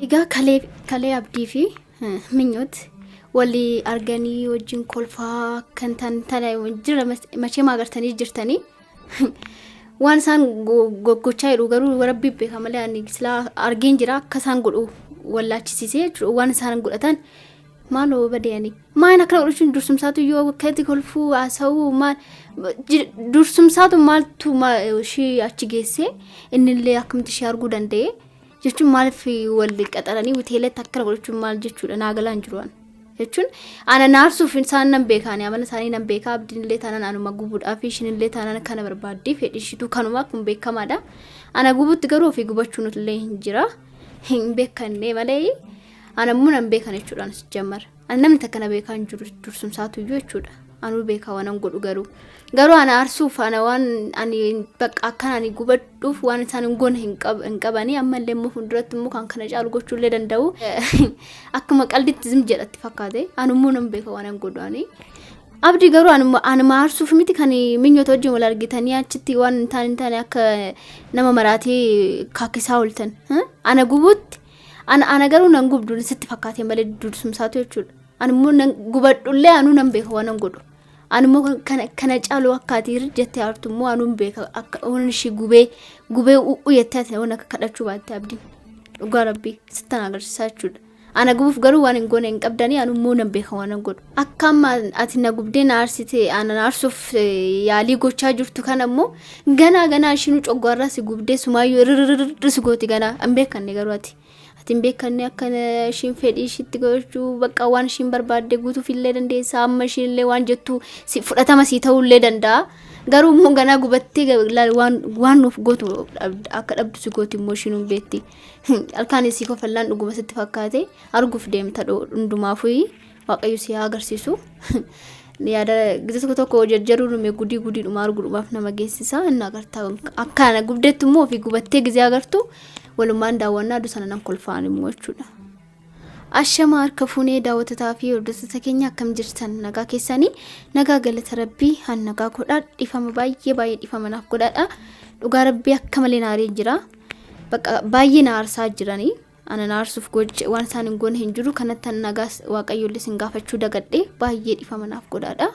Egaa kalee kalee abdii fi minyoot walii arganii wajjin kolfaa kan tan tana jira machee agartanii jirtanii waan isaan goggochaa jiru garuu rabbi beeka malee ani silaa argeen jira akka isaan godhu wallaachisiisee jechuudha waan isaan godhatan maaloo badee ani maal akkana godhachuun dursumsaatu yoo akkatti kolfuu haasa'uu maal dursumsaatu maaltu ishii achi geessee innillee akkamitti ishee arguu danda'e jechuun maaliif wal qaxaranii hoteelatti akkana godhachuun maal jechuudha naa galaan jiru an jechuun ana naarsuuf isaan nan beeka ani amala isaanii nan beeka abdiin illee taanaan anuma gubuudhaaf ishiin illee taanaan kana barbaaddi fedhi ishiitu kanuma kun beekamaadha ana gubutti garuu ofii gubachuun illee hin jira hin beekanne malee ana immoo nan beekan jechuudha anis jammar Ani namni takka na beekaa hin jiru dursumsaatu iyyuu jechuudha. Anuu beekaa waan an godhu garuu. Garuu ana aarsuuf ana waan ani bakka akkan ani gubadhuuf waan isaan hin goone hin qabanii ammallee immoo fuulduratti immoo kan kana caalu gochuu illee danda'u. Akkuma qalditti zim jedhatti fakkaate. Anummoo nan beeka waan an godhu ani. Abdii garuu anuma aarsuuf miti kan minyoota wajjin wal argitanii achitti waan hin taane hin taane akka nama maraatee kaakkisaa ooltan. Ana gubuutti Ana ana garuu nan gubdu sitti fakkaatee malee dursumsaatu jechuudha. Ani immoo nan gubadhullee anuu nan beeka waan nan godhu. Ani immoo kana kana caalu akka ati jettee aartu immoo anuu hin beeka akka waan ishii gubee gubee u'u jettee ati waan akka kadhachuu baatte abdiin. Dhugaa rabbii sittan agarsiisaa jechuudha. Ana gubuuf garuu waan hin goone hin qabdanii anu immoo nan beeka waan nan godhu. Akka amma ati na gubdee na aarsite ana na aarsuuf yaalii gochaa jirtu kana immoo ganaa ganaa ishiinuu coggaarraa si gubdee sumaayyuu irrirrirri si gooti ganaa hin beekanne garuu ati. Ati hin beekanne akka ishiin fedhii ishiitti gochuu bakka waan ishiin barbaadde guutuuf illee dandeessa amma ishiin illee waan jettu si fudhatama sii ta'uu illee danda'a. Garuu immoo ganaa gubattee waan waan nuuf gootu akka dhabdu si gooti immoo ishiin hin beekti. Halkaan isii kofallaan dhuguma sitti fakkaate arguuf deemta hundumaafuu. Waaqayyo si haa agarsiisu. Yaada gisa tokko tokko jarjaruu dhume gudii gudii dhuma arguudhumaaf nama geessisa. Inni agarta akkaan gubdeetti immoo ofii gubattee gizee agartu walumaan daawwannaa aduu sana nan kolfaan immoo jechuudha. Ashama harka fuunee daawwattotaa fi hordoftoota keenya akkam jirtan nagaa keessanii nagaa galata rabbii han nagaa godhaa dhifama baay'ee baay'ee dhifama naaf godhaadha dhugaa rabbii akka malee naaree jira bakka baay'ee na aarsaa jiranii Ana na aarsuuf gocha waan isaan hin goone hin jiru kanatti an nagaas waaqayyoollee sin gaafachuu dagadhe baay'ee dhifama naaf godhaadha.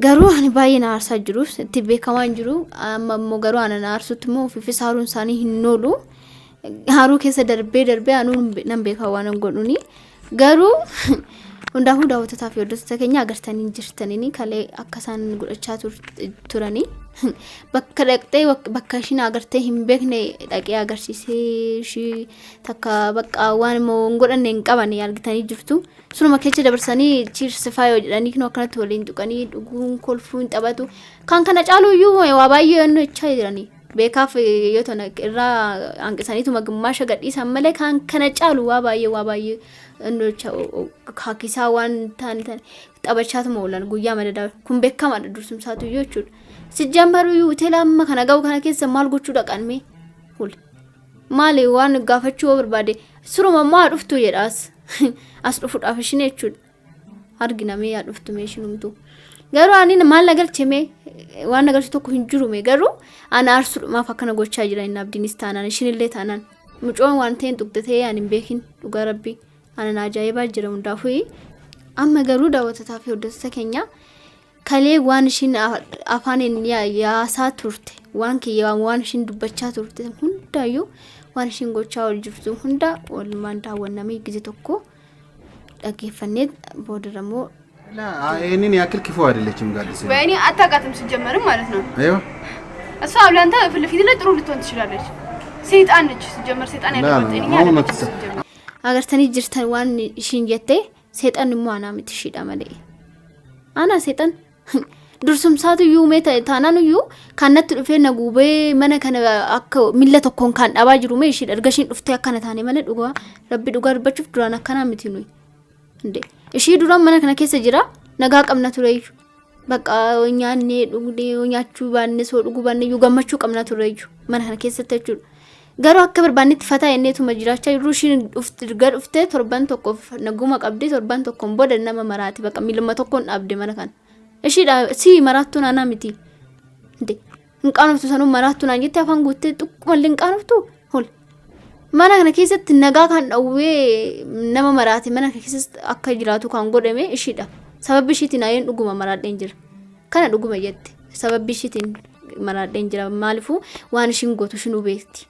Garuu ani baay'ee na aarsaa jiru itti beekamaa hin jiru amma immoo garuu ana na aarsutti immoo ofiifis haaruun isaanii hin oolu. Haaruu keessa darbee darbee anuu nan beekaa waan hin godhuni. Garuu hundaafuu daawwattotaa fi hordoftoota keenya agartanii jirtanii kalee akka isaan godhachaa turanii bakka dhaqxee bakka ishiin agartee hin beekne dhaqee agarsiisee ishii takka bakka waan immoo hin godhanne hin qaban argitanii jirtu. Sunuma keessa dabarsanii chiirsi faayoo jedhanii kunoo akkanatti waliin tuqanii dhuguun kolfuun taphatu. Kan kana caalu iyyuu waa baay'ee jechaa jiranii. Beekaaf yoo tana irraa hanqisaniituma gimmaasha gadhiisan malee kan kana caalu waa baay'ee waa baay'ee kaakisaa waan ta'an ta'an taphachaatuma oolan guyyaa madadaa kun beekamaadha dursumsaatu iyyuu jechuudha. Sijjammaruu iyyuu hoteela amma kana ga'u kana keessa maal gochuu dhaqan mee? Hul. Maali waan gaafachuu yoo barbaade suruma immoo haa dhuftu jedha as as dhufuudhaaf ishiin jechuudha. Argina mee yaa dhuftu mee ishinumtu. Garuu ani maal na galche mee waan na galchu tokko hin jiru mee garuu ana aarsuudhumaaf akkana gochaa jira inni abdiinis taanaan ishinillee taanaan mucoon waan ta'een tuqxe ta'ee ani hin beekin dhugaa rabbii ana na ajaa'ibaa jira hundaafuu amma garuu daawwattotaa fi hordoftoota keenya kalee waan ishiin afaaniin yaasaa turte waan kiyya waan ishiin dubbachaa turte hundaayyuu waan ishiin gochaa ol jirtu hunda walumaan daawwannamee gize tokko dhaggeeffannee boodarra immoo ይህንን ያክል ክፉ አይደለችም ጋዲሴ። ወይኔ አታውቃትም ሲጀመርም ማለት ነው። አይዋ እሷ ለአንተ ፊት ለፊት ላይ ጥሩ ልትሆን ትችላለች። ሰይጣን ነች ሲጀመር፣ ሰይጣን ያለባት ጤነኛ አሁን አይደለችም መጥቶ- ሲጀመር። agartanii jirtan waan ishiin jette seexanni immoo anaa miti ishiidha malee. Ana seexan dursumsaatu iyyuu mee taanaan iyyuu kan natti dhufee na gubee mana kana akka miila tokkoon kan dhabaa jiru mee ishiidha erga ishiin dhuftee akkana taane malee dhugaa rabbi dhugaa dubbachuuf duraan akkanaa miti nuyi. Inde ishii duraan mana kana keessa jira nagaa qabna ture iyyuu. Bakka nyaannee dhugnee nyaachuu baanne soo dhuguu baanne iyyuu gammachuu qabna ture iyyuu mana kana keessatti jechuudha. Garuu akka barbaannetti fataa jenneetuma jiraachaa jirru ishiin erga dhuftee torban tokkoof naguma qabdi torban tokkoon booda nama maraati bakka miiluma tokkoon dhaabde mana kana. Ishiidha si maraattuun anaa miti. Inde hin qaanoftu sanuu maraattuu naan jettee afaan guuttee xiqqoomallee hin qaanoftu hol. Mana kana keessatti nagaa kan dhowwee nama maraate mana kana keessatti akka jiraatu kan godhame ishiidha. Sababbi ishiitiin ayyeen dhuguma maraadheen jira. Kana dhuguma jette. Sababbi ishiitiin maraadheen jira. Maaliifuu waan ishiin gootu ishinuu beekti.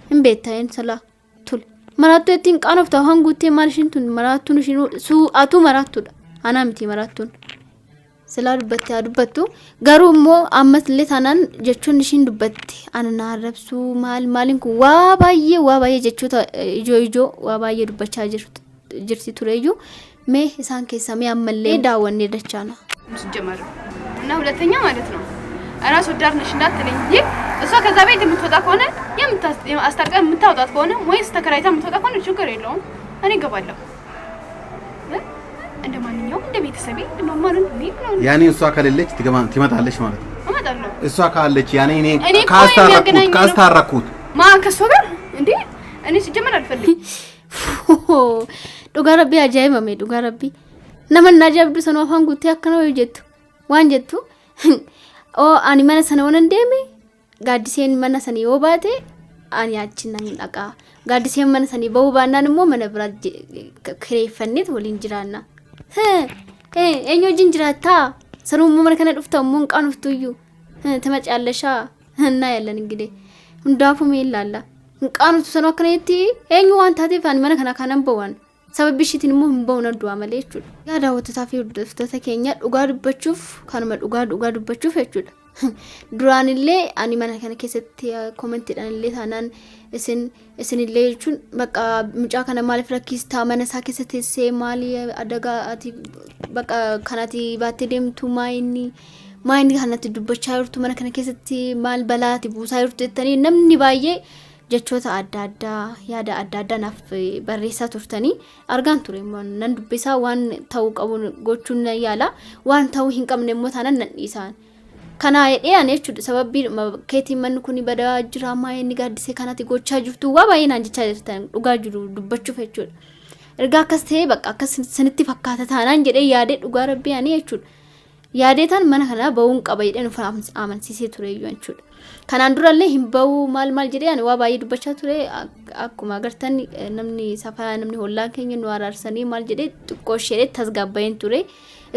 Hin beekta ayyeen salaa. Tole. Maraattuu ittiin qaanofta afaan guuttee maal ishiin tun maraattuun ishiinuu suu atuu maraattuudha. Anaa miti maraattuun. Silaa dubbatte haa dubbattu. Garuu immoo ammas illee taanaan jechoonni ishiin dubbatte ana na arrabsuu maal maaliin kun waa baay'ee waa baay'ee jechoota ijoo ijoo waa baay'ee dubbachaa jirti tureyyuu mee isaan keessaa mee ammallee daawwannee dachaana. ሲጀመር እና ሁለተኛ ማለት ነው ራስ ወዳድ ነሽ እንዳትለኝ እንጂ እሷ ከዛ ቤት የምትወጣ ከሆነ አስታርቀ የምታወጣት ከሆነ ወይስ ተከራይታ የምትወጣ ከሆነ ችግር የለውም፣ እኔ እገባለሁ። እንደ ማንኛውም እንደ ቤተሰቤ normal ነው። ያኔ እሷ ከሌለች ትመጣለች ማለት ነው። እመጣለሁ። እሷ ካለች ያኔ እኔ እኔ እኮ ካስታረኩት የሚያገናኘኝ ነው። ካስታረኩት ማ ከእሷ ጋር እንዴ? እኔ ሲጀመር አልፈልግም። Dhugaa rabbii ajaa'ibame dhugaa rabbii. Nama na ajaa'ibdu sanuu afaan guuttee akkana wayii jettu waan jettu oo ani mana sana waan deeme gaaddiseen mana sana yoo baate ani achi nan dhaqa. Gaaddiseen mana sanii bahuu baannaan immoo mana biraa kireeffanneet waliin jiraanna. Eenyu wajjin jiraattaa? Sanuu immoo mana kana dhufta immoo hin qaanoftuyyuu. ትመጫለሻ እናያለን እንግዲህ hundaafuu mee ilaalla. Hin qaanoftu sanuu akkana jetti eenyu waan taateef ani mana kana kanan bawan. Sababbi ishiitiin immoo hin bahu na du'a malee jechuudha. Yaa daawwattotaa fi hordoftoota keenya dhugaa dubbachuuf kanuma dhugaa dhugaa dubbachuuf jechuudha. Duraanillee ani mana kana keessatti koomentiidhaan illee taanaan isin isinillee jechuun bakka mucaa kana maaliif rakkistaa mana isaa keessa teessee maali adagaa ati bakka kanati baattee deemtu maa inni maa inni kanatti dubbachaa jirtu mana kana keessatti maal balaa ati buusaa jirtu jettanii namni baay'ee jechoota adda addaa yaada adda addaa naaf barreessaa turtanii argaan ture immoo nan dubbisaa waan ta'uu qabu gochuun nan yaala waan ta'uu hin qabne immoo taanaan nan dhiisaan. Kanaa jedhee ani jechuudha sababii keetiin manni kun badaa jira maa inni gaaddisee kanatti gochaa jirtu waa baay'ee naan jechaa jirtan dhugaa jiru dubbachuuf jechuudha. Ergaa akkas ta'ee bakka akkas sinitti fakkaata taanaan jedhee yaadee dhugaa rabbii ani jechuudha. Yaadee taan mana kanaa bahuun qaba jedhee nuuf amansiisee ture iyyuu jechuudha. Kanaan durallee hin bahuu maal maal jedhee ani waa baay'ee dubbachaa ture akkuma agartan namni safaa namni hollaan keenya nu araarsanii maal jedhee xiqqoo isheedhee tasgabbaa'een ture.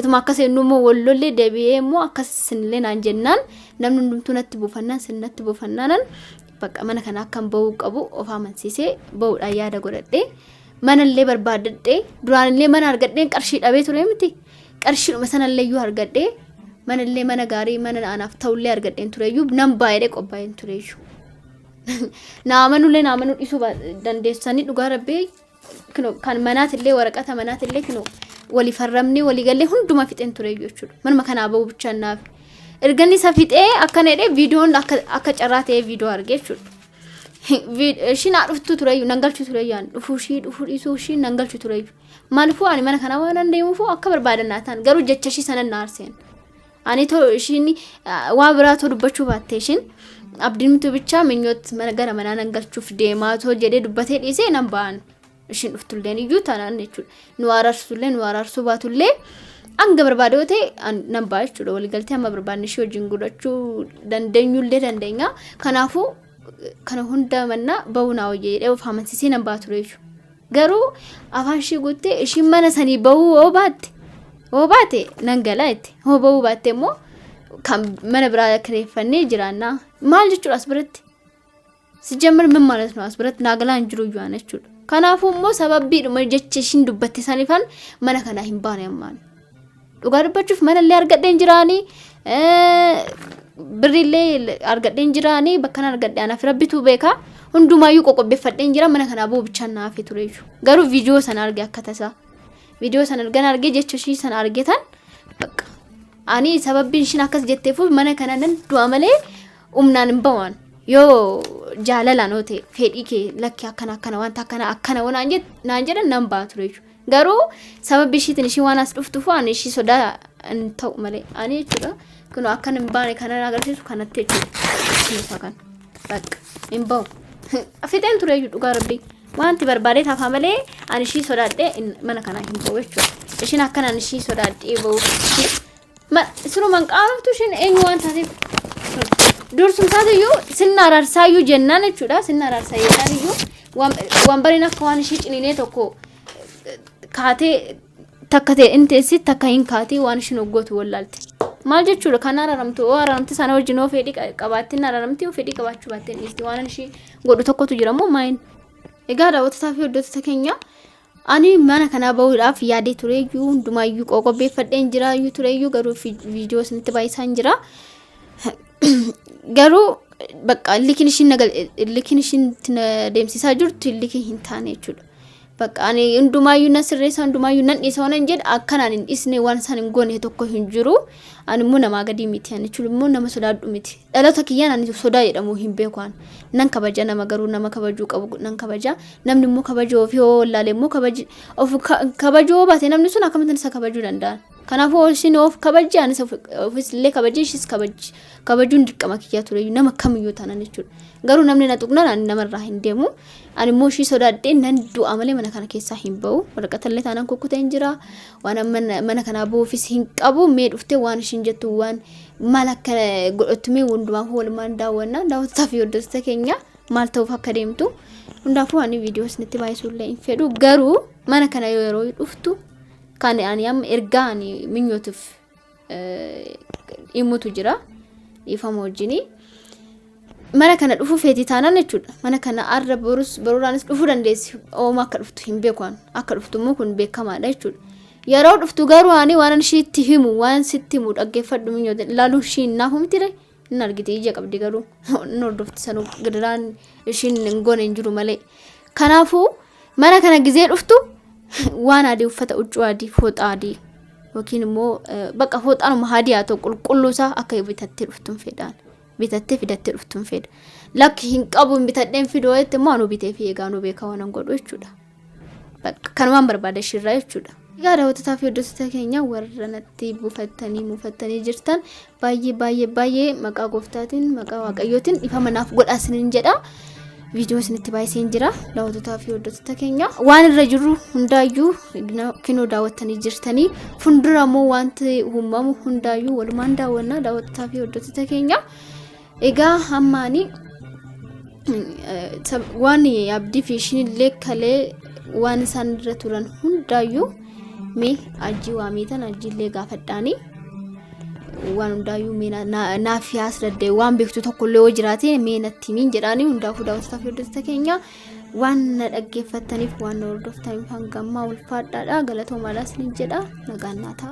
Ituma akkas jennu immoo wallollee deebi'ee immoo akkas sinillee naan jennaan namni hundumtuu natti buufannaan sin natti buufannaanan bakka mana kana akkan bahuu qabu of amansiisee bahuudhaan yaada godhadhee manallee barbaadadhee duraanillee mana argadheen qarshii dhabee ture miti qarshiidhuma sanallee iyyuu argadhee manallee mana gaarii mana anaaf ta'ullee argadheen ture iyyuu nan baay'ee qophaa'een ture iyyuu. Na amanullee na amanuu dhiisuu dandeessanii dhugaa rabbii kan manaatillee waraqata manaatillee kinoo walii farramnee walii gallee hunduma fixeen ture jechuudha. Manuma kanaa bahuu bichaan naaf. Erga inni isa fixee akkana jedhee viidiyoon akka carraa ta'ee viidiyoo arge jechuudha. Ishiin haa dhuftu tureyyuu nan galchu tureyyuu ani dhufuu ishii dhufuu dhiisuu ishii nan galchu tureyyuu. Maaliifuu ani mana kanaa waan deemuufuu akka barbaadan naa ta'an garuu jecha ishii sana na aarseen. Ani too ishiin waan biraa too dubbachuu baatte ishiin abdiin miti bichaa minyoot mana gara manaa nan galchuuf deemaa too jedhee dubbatee dhiisee nan ba'an. Ishiin dhuftulleen iyyuu taanaan jechuudha. Nu araarsutullee nu araarsuu baatullee hanga barbaade yoo ta'e nan ba'a jechuudha. Waliigaltee amma barbaadne ishii wajjin godhachuu dandeenyullee dandeenya. Kanaafuu kana hunda mannaa bahuu naa wayya jedhee of amansiisee nan ba'a ture jechuudha. Garuu afaan ishii guuttee ishiin mana sanii bahuu yoo baate nan gala jette. Yoo bahuu baatte immoo kan mana biraa kireeffannee jiraannaa. Maal jechuudha as biratti? ሲጀመር ምን ማለት ነው? As biratti naa galaa hin jiru iyyuu ana jechuudha. Kanaafuu immoo sababbiidhuma jecha ishiin dubbatte sanifan mana kanaa hin baane ammaan. Dhugaa dubbachuuf manallee argadheen jiraanii birriillee argadheen jiraanii bakka kana argadhe anaaf rabbitu beeka. Hundumaayyuu qoqobbeeffadheen jira mana kanaa bahuu bichaan naa hafe ture jechuudha. Garuu viidiyoo sana arge akka tasaa. Viidiyoo sana ergan argee jecha ishii sana argetan bakka ani sababbiin ishiin akkas jetteefu mana kana nan du'a malee humnaan hin bawan. Yoo jaalalaan yoo ta'e fedhii kee lakki akkana akkana wanta akkana akkana naan jedhan nan ba'a ture jechuudha. Garuu sababbi ishiitiin ishiin waan as dhuftuuf ani ishii sodaa hin ta'u malee ani jechuudha. Kun akkan hin baane kanan agarsiisu kanatti jechuudha. Isa kana bakka hin bahu. Fixeen ture jechuudha dhugaa rabbii. Wanti barbaadee tafa malee ani ishii sodaadhee mana kanaa hin bahu jechuudha. Ishiin akkanaan ishii sodaadhee bahu. Sinumaan qaamtu ishiin eenyu waan taateef dursum taateyyuu sinna araarsaayyuu jennaan jechuudha. Sinna araarsaa jennaan iyyuu Wanbariin akka waan ishii ciniinee tokko kaatee takka ta'e in teessi takka hin kaatee waan ishiin hoggootu wallaalte. Maal jechuudha kan araaramtu oo araaramti sana wajjin oo fedhii qabaattiin araaramti oo fedhii qabaachuu baatteen dhiisti waan ishii godhu tokkotu jira moo maayin. Egaa daawwattotaa fi hordoftoota keenya ani mana kanaa bahuudhaaf yaadee tureeyyuu hundumaayyuu qoqobbeeffadheen jiraayyuu tureeyyuu garuu viidiyoo isinitti baay'isaan jira. Garuu bakka illikiin ishiin na illikiin ishiin itti na deemsisaa jirtu illikii hin taane jechuudha. Bakka ani hundumaayyuu nan sirreessa hundumaayyuu nan dhiisa waan jedhe akkanaan hin dhiisne waan isaan hin goone tokko hin jiru. Ani immoo namaa gadii miti ani jechuun immoo nama sodaadhu miti. Dhaloota kiyyaan ani sodaa jedhamu hin beeku ani. Nan kabaja nama garuu nama kabajuu qabu nan kabaja. Namni immoo kabaja ofii yoo wallaale immoo kabaji of kabajuu yoo baate namni sun akkamittiin isa kabajuu danda'an. Kanaafuu isin of kabajji anis ofis illee kabajee ishis kabajji. Kabajuun dirqama kiyyaa ture nama kamiyyuu taanaan jechuudha. Garuu namni na tuqnaan ani namarraa hin deemu. Ani immoo ishii sodaadhee nan du'a malee mana kana keessaa hin ba'u. Waraqata illee taanaan kukkutee hin jira. Waan amma mana kanaa ba'uufis hin qabu. Mee dhuftee waan ishiin jettu waan maal akka godhattu mee hundumaafuu walumaan daawwanna. Daawwattotaa fi hordoftoota keenya maal ta'uuf akka deemtu. Hundaafuu ani viidiyoo isinitti baay'isuu illee hin fedhu. Garuu mana kana yeroo dhuftu kan ani amma ergaa ani minyootuuf himutu jira dhiifama wajjinii. Mana kana dhufuu feetii taanaan jechuudha. Mana kana arra borus boruudhaanis dhufuu dandeessi. Ooma akka dhuftu hin beeku an. Akka dhuftu immoo kun beekamaadha jechuudha. Yeroo dhuftu garuu ani waan ishiitti himu waan sitti himu dhaggeeffadhu minyoote ilaaluu ishii hin naafu miti ree. Hin argite ija qabdi garuu hin hordofti sanuu gidiraan ishiin hin goone hin jiru malee. Kanaafuu mana kana gizee dhuftu waan adii uffata huccuu adii fooxaa adii yookiin immoo bakka fooxaanuma adii haa ta'u qulqulluu isaa akka bitattee dhuftu hin fedhaan. Bitattee fidattee dhuftu hin fedha. Lakki hin qabu hin bitadheen fidoo jette immoo anuu bitee fi egaa anuu beeka waan hin godhu jechuudha. Bakka kanumaan barbaada ishiirraa jechuudha. Egaa daawwattotaa fi hordoftoota keenya warra natti buufattanii muufattanii jirtan baay'ee baay'ee baay'ee maqaa gooftaatiin maqaa waaqayyootiin dhiifama naaf godhaa isiniin jedha. Viidiyoo isinitti baay'iseen jira daawwattotaa fi hordoftoota keenya. Waan irra jirru hundaayyuu kinoo daawwattanii jirtanii fuuldura immoo wanti uumamu hundaayyuu walumaan daawwanna daawwattotaa fi hordoftoota keenya. Egaa hammaanii waan abdii fi ishiin illee kalee waan isaan irra turan hundaayyuu mee ajjii waamiitan ajjiillee gaafadhaanii waan hundaayyuu mee naaf yaas daddee waan beektu tokkollee yoo jiraate mee natti himiin jedhaanii hundaafuu daawwattoota fi hordoftoota keenya waan na dhaggeeffattaniif waan na hordoftaniif hanga ammaa ulfaadhaadha galatoomaadha isiniin jedha nagaan naa ta'a.